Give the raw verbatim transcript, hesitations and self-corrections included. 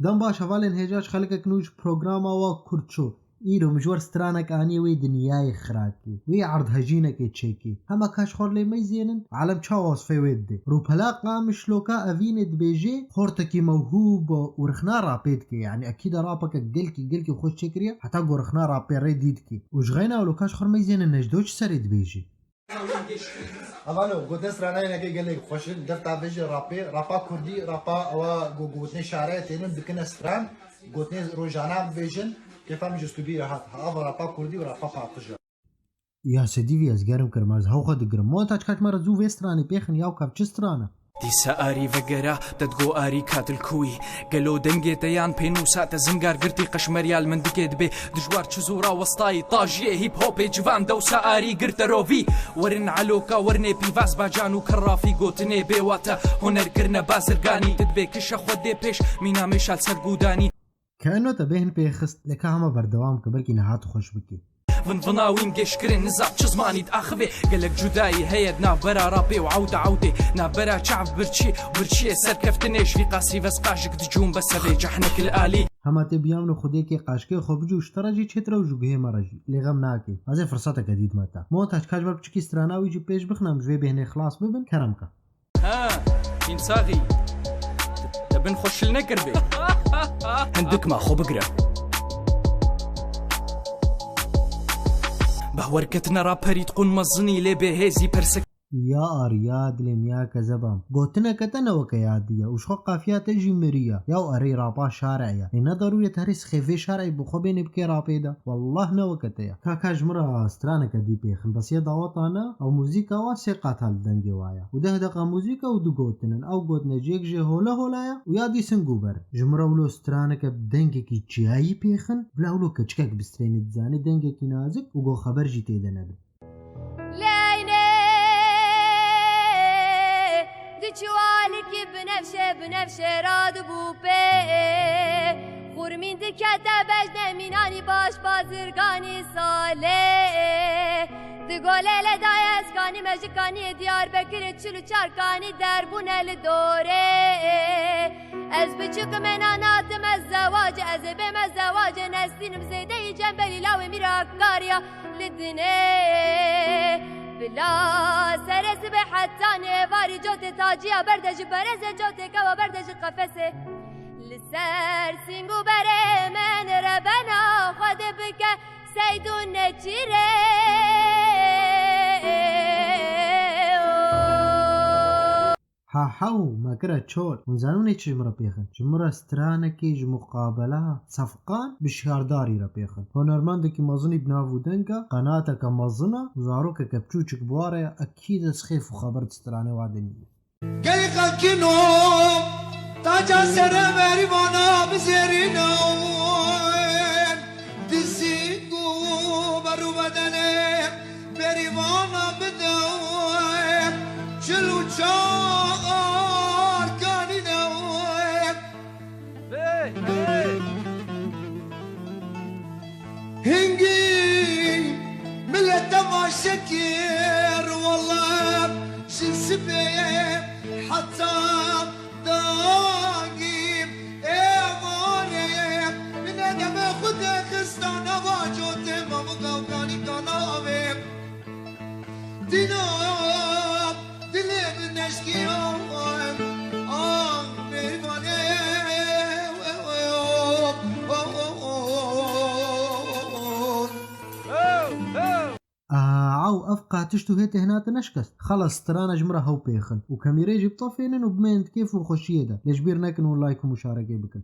Dem baş hevalên hêja, ji xelkek nû ji programa wa Kurd Show. Îro min ji we stranek aniye wê dinyayê xirakê, wê erdhejînekê çêkê. Hema kaş xwe lê meyzênin, alem çawa wasfê wê didê. Rûpela Qamişloka Evînê dibêjê, xortekî mewhûb û rixna rapê dike. Yanî ekîda rapeke gelkî, gelkî xweş çêkiriye, heta ku rixna rapê rê dî dike. Û ji xeyna wilo kaş xwe meyzênin, Necdo çi serê dibêjê? Avano, gotin stranayê neke gelek xweş in, def ta vê jî rapê, rapa kurdî, rapa ewa go-, gotinê şare tênin dikine stran, gotinê rojana bibêjin, kêfa min ji stûbî re hat. Ha, ava rapa kurdî û rapa paqij e. Ya sedî vî ez germ kirim, ez hew xwe digirim. Montaj kaç me re zû vê stranê pêxin ya kav çi strana? Dîsa arî vegera, te digo arî katil kûyî. Gelo dengê te yan pênûsa te zingar girtî qeşmerya li min dikê dibê. Dijwar çi zora westayî, tajiyê hîp hopê civan dewsa arî girte rovî. Werin eloka, wernê pîvaz bacan û kerrafî gotinê bêwate. Huner kirine bazirganî, tu dibê kişe xwe dê pêş. Mîna mêşal ser gudanî. Ke eno te bêhn pêxist, lê ka hema berdewam ke, belkî niha tu xweş bikî. Vin vina wîn gêşkirin nizam çi zimanî diaxivê. Gelek cudayî heye di navbera rapê û ewta ewtê. Navbera çav birçî, birçiyê serkeftinê ji vî qasî vez qaşik dicûn be sevê cehnek li alî. Hema tê biyamno xwedêkê qaşkê xwe bicû ji te re jî çêtir ew ji guhê me re jî. Lê xem nake. Ez ê firsateke dî dime te. Montaj kaç ber piçikî strana wî jî pêş bixinem ji vê bêhnê xilas bibin, kerem ke. Ha, îmsaxî. Te bin xwe şil nekiribê. Hindik ma xwe bigire. Behwerketine raperî diqûn mezinî lê bêhêzî persek. Ya arya dilê miya kezebam. Gotineke te ne weke ya dî ye û ji xwe qafiya te jî mirî ye. Ya erê rapa şare ye. Ê ne darûrê te herî sixê vê şareyê bi xwe bênê bikê rapê de. Wallah ne weke te ye. Ka ka ji min re straneke dî pêxin. Bes yê daweta ne, ew muzîka wa sê qata li dengê wa ye. Û deh deqa muzîka û du gotin in. Ew gotine ji yek jê hole hole ye û ya dî sing û ber. Ji min re wilo straneke bi dengekî çiyayî pêxin. Bila wilo keçikek bistrênê dizanê dengekî nazik û go xeber jî tê de nebe. Leynê di çiwalikî binevşe, binevşe radibû pê. Xurmîn dikete bejne mînanî baş bazirganî salê. Di golê le daye ez kanî me ji kaniyê Diyarbekirê çil û çar kanî derbûne li dorê. Ez biçûkim ê nanatim ez zewacê, ez ê bême zewacê, nestînim zêdeyî cembelî lawê mîra kariya. Li dinê bila serê sibê heta nêvarî cotê taciya berde ji berezê cotê kewa berde ji qefesê. Li ser sîng û berê min rebena Xwedê bike seyd û neçîrê. Ha hew, me kire çol. Hûn zanûnê çi ji min re pêxin? Ji min re stranekê ji muqabela Sefqan bi Şihardarî re pêxin. Hunermendekî mezinî bi nav û deng e, qenateke mezin e, zarokeke piçûçik bi wa re ye, ekîd ez xêf û xeber di stranê wa de nîne. Gel xelkîno, taca sere merîvana bizêrîne. Dizî û berû bedenê berîvana bide, çil û çar kanîne. Hingî milete maşe kir, wele ji sibê heta dagî êvarê. Min e demê xwe de xista nava cotê me, min gavkanî kana avê. Dîna dilê min neşkiya, ah, mêvanê. Aw, ev qatiş tu hê têhna te neşkest. Xelas, strana ji min re hew pêxin. Û kemîrê jî bitefênin û bimên di kêf û xweşiyê de. Lê ji bîr nekin û like û muşarekê bikin.